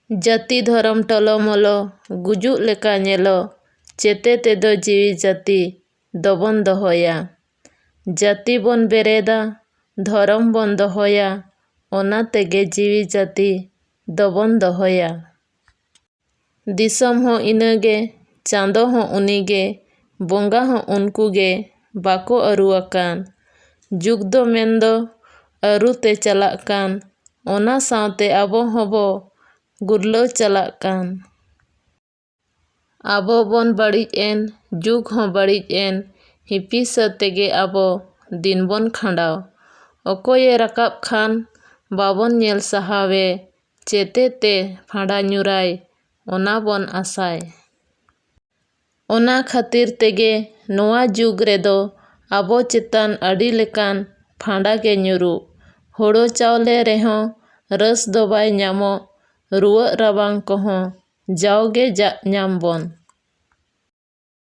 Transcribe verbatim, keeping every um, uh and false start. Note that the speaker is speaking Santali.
ᱡᱟᱹᱛᱤ ᱫᱷᱚᱨᱚᱢ ᱴᱚᱞᱚᱢᱚᱞᱚ ᱜᱩᱡᱩᱜ ᱞᱮᱠᱟ ᱧᱮᱞᱚᱜ, ᱪᱮᱛᱮ ᱛᱮᱫᱚ ᱡᱤᱣᱤ ᱡᱟᱹᱛᱤ ᱫᱚᱵᱚᱱ ᱫᱚᱦᱚᱭᱟ᱾ ᱡᱟᱹᱛᱤ ᱵᱚᱱ ᱵᱮᱨᱮᱫᱟ, ᱫᱷᱚᱨᱚᱢ ᱵᱚᱱ ᱫᱚᱦᱚᱭᱟ, ᱚᱱᱟ ᱛᱮᱜᱮ ᱡᱤᱣᱤ ᱡᱟᱹᱛᱤ ᱫᱚᱵᱚᱱ ᱫᱚᱦᱚᱭᱟ᱾ ᱫᱤᱥᱚᱢ ᱦᱚᱸ ᱤᱱᱟᱹᱜᱮ, ᱪᱟᱸᱫᱚ ᱦᱚᱸ ᱩᱱᱤᱜᱮ, ᱵᱚᱸᱜᱟ ᱦᱚᱸ ᱩᱱᱠᱩᱜᱮ, ᱵᱟᱠᱚ ᱟᱹᱨᱩ ᱟᱠᱟᱱ᱾ ᱡᱩᱜᱽ ᱫᱚ ᱢᱮᱱᱫᱚ ᱟᱹᱨᱩ ᱛᱮ ᱪᱟᱞᱟᱜ ᱠᱟᱱ, ᱚᱱᱟ ᱥᱟᱶᱛᱮ ᱟᱵᱚ ᱦᱚᱸᱵᱚ ᱜᱩᱨᱞᱟᱹᱣ ᱪᱟᱞᱟᱜ ᱠᱟᱱ᱾ ᱟᱵᱚ ᱵᱚᱱ ᱵᱟᱹᱲᱤᱡ ᱮᱱ, ᱡᱩᱜᱽ ᱦᱚᱸ ᱵᱟᱹᱲᱤᱡ ᱮᱱ, ᱦᱤᱯᱤᱥᱟᱹ ᱛᱮᱜᱮ ᱟᱵᱚ ᱫᱤᱱ ᱵᱚᱱ ᱠᱷᱟᱸᱰᱟᱣ᱾ ᱚᱠᱚᱭᱮ ᱨᱟᱠᱟᱵ ᱠᱷᱟᱱ ᱵᱟᱵᱚᱱ ᱧᱮᱞ ᱥᱟᱦᱟᱣᱮ, ᱪᱮᱛᱮ ᱛᱮ ᱯᱷᱟᱸᱰᱟ ᱧᱩᱨᱟᱭ, ᱚᱱᱟ ᱵᱚᱱ ᱟᱥᱟᱭ᱾ ᱚᱱᱟ ᱠᱷᱟᱹᱛᱤᱨ ᱛᱮᱜᱮ ᱱᱚᱣᱟ ᱡᱩᱜᱽ ᱨᱮᱫᱚ ᱟᱵᱚ ᱪᱮᱛᱟᱱ ᱟᱹᱰᱤ ᱞᱮᱠᱟᱱ ᱯᱷᱟᱸᱰᱟ ᱜᱮ ᱧᱩᱨᱩᱜ᱾ ᱦᱳᱲᱳ ᱪᱟᱣᱞᱮ ᱨᱮᱦᱚᱸ ᱨᱟᱹᱥ ᱫᱚ ᱵᱟᱭ ᱧᱟᱢᱚᱜ, ᱨᱩᱣᱟᱹᱜ ᱨᱟᱵᱟᱝ ᱠᱚᱦᱚᱸ ᱡᱟᱣᱜᱮ ᱡᱟᱜ ᱧᱟᱢ ᱵᱚᱱ᱾